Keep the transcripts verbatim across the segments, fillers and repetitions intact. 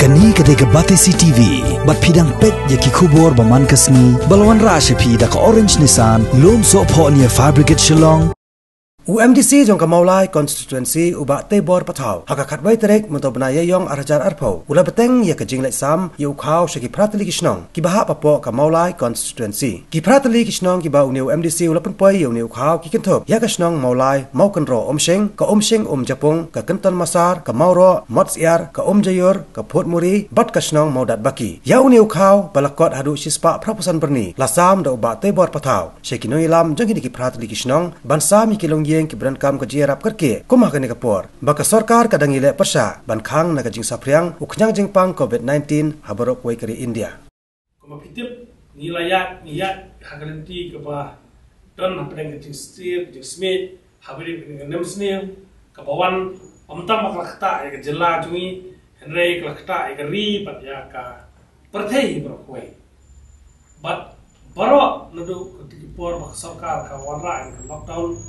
Kane ka dei ka Batesi T V, bad phi dang peit ïa ki khubor ba man ka sngi, ba la wanrah sha phi da ka Orange Nissan, lum sohphoh near Fire Brigade Shillong. U M D C jong ka Mawlai Constituency u Bah Teibor Pathaw, ha ka khatwei tarik mynta u bnai Ïaïong ar hajar arphew, u la bteng ïa ka jingleit sam ïa u khaw sha ki phra tylli ki shnong kiba hap hapoh ka Mawlai Constituency. Ki phra tylli ki shnong kiba une u M D C u la pynpoi ïa une u khaw ki kynthup ïa ka shnong Mawlai Mawkynroh Umshing, ka Umshing Umjapung, ka Kynton Masar, ka Mawroh Motsiar, ka Umjaiur, ka Phutmuri, bad ka shnong Mawdatbaki. Ïa une u khaw ba la kot haduh shispah phraphew san byrni la sam da u Bah Teibor Pathaw sha ki nongïalam jong kine ki phra tylli ki shnong ban sam ïa ki longïing kiba donkam ka jingïarap kyrkieh, kum ha kane ka por ba ka sorkar ka dang ïaleh pyrshah ban khang na ka jingsaphriang u khñiang jingpang covid nineteen ha baroh kawei ka ri India. Kumba phi tip, ngi la ïaid, ngi ïaid ha ka lynti kaba don hapdeng ka jingstir, ka jingsmit, ha ka lynti ka nemsniew, kaba wan, ym tang ba ka la ktah ïa ka jylla jong ngi, hynrei ka la ktah ïa ka ri bad ïa ka pyrthei baroh kawei. Bad baroh naduh ka por ba ka sorkar ka wanrah ïa ka lockdown,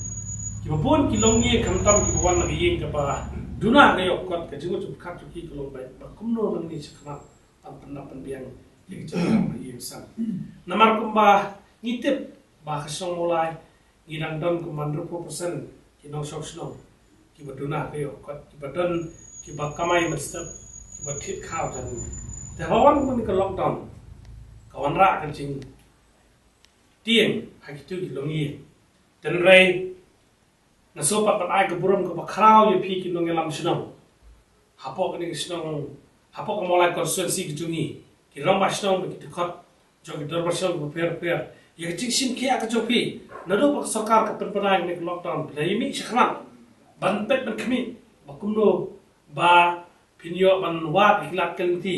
kiba bun ki longïing khamtam kiba wan na ka ïing kaba duna ka ïoh kot, ka jingmut jingpyrkhat jong ki ka long ba kumno nangni shakhmat ban pyndap pynbiang ïa ka jingïarap ïa ka sang. Namar kumba ngi tip ba ka shnong Mawlai ngi dang don kumba hynriewphew percent ki nongshong shnong kiba duna ka ïoh kot, kiba don, kiba kamai mynstep, kiba thied khaw jan. Te haba wan kumne ka lockdown ka wanrah ka jingtieng ha kito ki longïing. Hynrei nga sngewpat ban ai ka burom kaba khraw ïa phi ki nongïalam shnong hapoh kane ka shnong, hapoh ka Mawlai Constituency ka jong ngi, ki rangbah shnong bad ki dkhot jong ki dorbar shnong kiba pher pher, ïa ka jingshim khia ka jong phi naduh ba ka sorkar ka pynbna ïa kane ka lockdown, phi la ïa mih shakhmat ban peit ban khmih ba kumno ba phin ïoh ban wad ïa ki lad ki lynti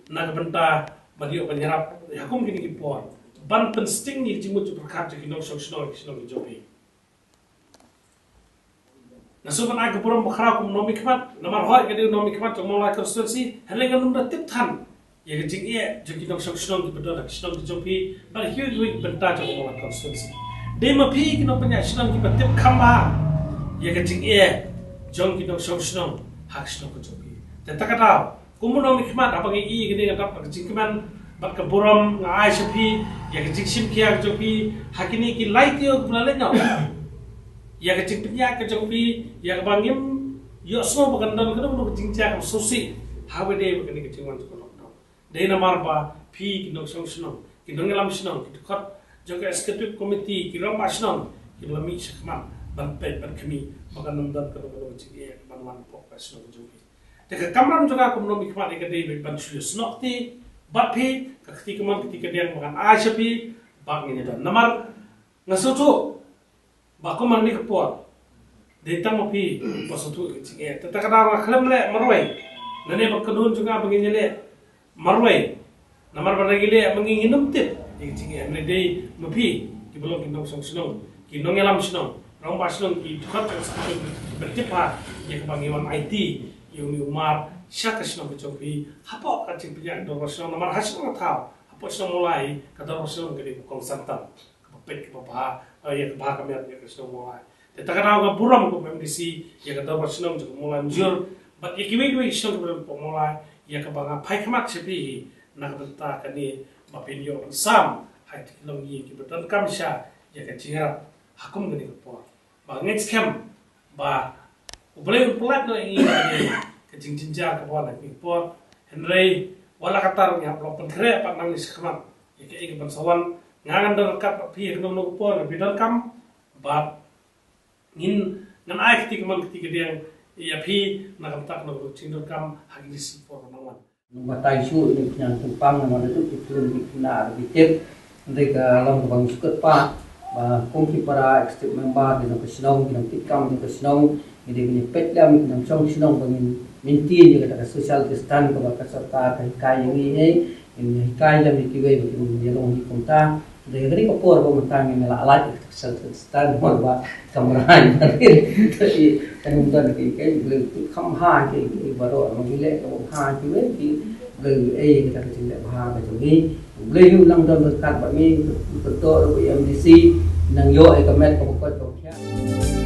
na ka bynta ban ïoh ban ïarap ha kum kine ki por ban pynsting ïa ka jingmut jingpyrkhat jong ki nongshong shnong, ki shnong ki jong phi. Nga sngewbha ban ai ka burom bakhraw kum u nongmihkhmat, namar hooid nga dei u nongmihkhmat jong Mawlai Constituency, hynrei ngan ym da tip than ïa ka jingeh jong ki nongshong shnong kiba don ha ki shnong ki jong phi bad ha kiwei kiwei ki bynta jong Mawlai Constituency. Dei ma phi ki nongpynïaid shnong kiba tip kham bha ïa ka jingeh jong ki nongshong shnong ha ki shnong ki jong phi. Te kata ka daw, kum u nongmihkhmat, haba nga ïohi kane nga dap da ka jingkmen bad ka burom, nga ai sha phi ïa ka jingshim khia ka jong phi ha kine ki lai taïew kiba la leit noh, ïa ka jingpynïaid ka jong phi, ïa kaba ngim ïohsngew ba kan don kano kano ka jingjia kaba sngewsih ha kaba ïadei bad kane ka jingwan jong ka lockdown. Dei namar ba phi ki nongshong shnong, ki nongïalam shnong, ki dkhot jong ka executive committee, ki rangbah shnong kiba la mih shakhmat ban peit ban khmih ba kan ym don kano kano ka jingeh ban wan hapoh ka shnong ka jong phi. Te ka kamram jong nga kum u nongmihkhmat ka dei ban shu ïasnoh kti bad phi, ka kti kamon kti kadiang ba ngan ai sha phi ba ngin ïa don. Namar nga sngewthuh ba kum ha kane ka por dei tang ma phi ba sngewthuh ïa ka jingeh. Te kata ka daw nga khlem leh marwei, lane ba kynhun jong nga ba ngin ïaleh marwei. Namar ba ngi leh ma ngi, ngim tip ïa ka jingeh, hynrei dei ma phi kiba long ki nongshong shnong, ki nongïalam shnong, rangbah shnong, ki dkhot jong ka shnong kiba tip bha ïa kaba ngi wan aiti ïa une u mar sha ka shnong ka jong phi hapoh ka jingpynïaid dorbar shnong. Namar ha shnong ka thaw, hapoh shnong Mawlai, ka dorbar shnong ka dei ka kongsan tam kaba peit kaba bha, eh, ïa ka bha ka miat ïa ka shnong Mawlai. Te kata ka daw nga burom kum u M D C ïa ka dorbar shnong jong ka Mawlai Mynjur bad ïa kiwei kiwei ki shnong kiba don hapoh Mawlai, ïa kaba nga phai khmat sha phi hi na ka bynta kane ba phin ïoh ban sam ha ki longïing kiba donkam sha ïa ka jingïarap ha kum kane ka por. Ba ngeit skhem ba U Blei un pyllait noh ïa ngi na kane ka jingjynjar kaba wan ha kane ka por. Hynrei wat la katta ruh ngi hap long pynkhreh pat nangne shakhmat ïa kaei kaban sa wan. Nga ngan don ryngkat bad phi ha kano kano ka por kaba phi donkam bad ngin, ngan ai kti kamon kti kadiang ïa phi na ka bynta kano kano ka jingdonkam ha kine ki sngi por ban wan. Nang batai shuh ïa une u khñiang jingpang, namar naduh ki khlem ki khynnah ruh ki tip. Hynrei ka long kaba ngi shu kyrpad ba kum ki para executive member, ki nongkit kam jong ka shnong, ngi dei ban ïa peit lem, ki nongshong shnong, ba ngin maintain ïa kata ka social distance kaba ka sorkar ka hikai ïa ngi hi. Ngin hikai lem ïa kiwei ba kin ïalong hi kumta. Hynrei ha kane ka por ba mynta ngin la lait ïa ka social distance, namar ba kamra hi barit. Te kane mynta ki, ki, ki, ki kham bha ki, ki baroh, ma ngi leh kaba bha kiwei ki, ki, ei, kata ka jingleh bha ka jong ngi. Blei u nang don ryngkat bad ngi, ka, ka, ka M D C nang ïoh ïa ka met kaba koit kaba khiah.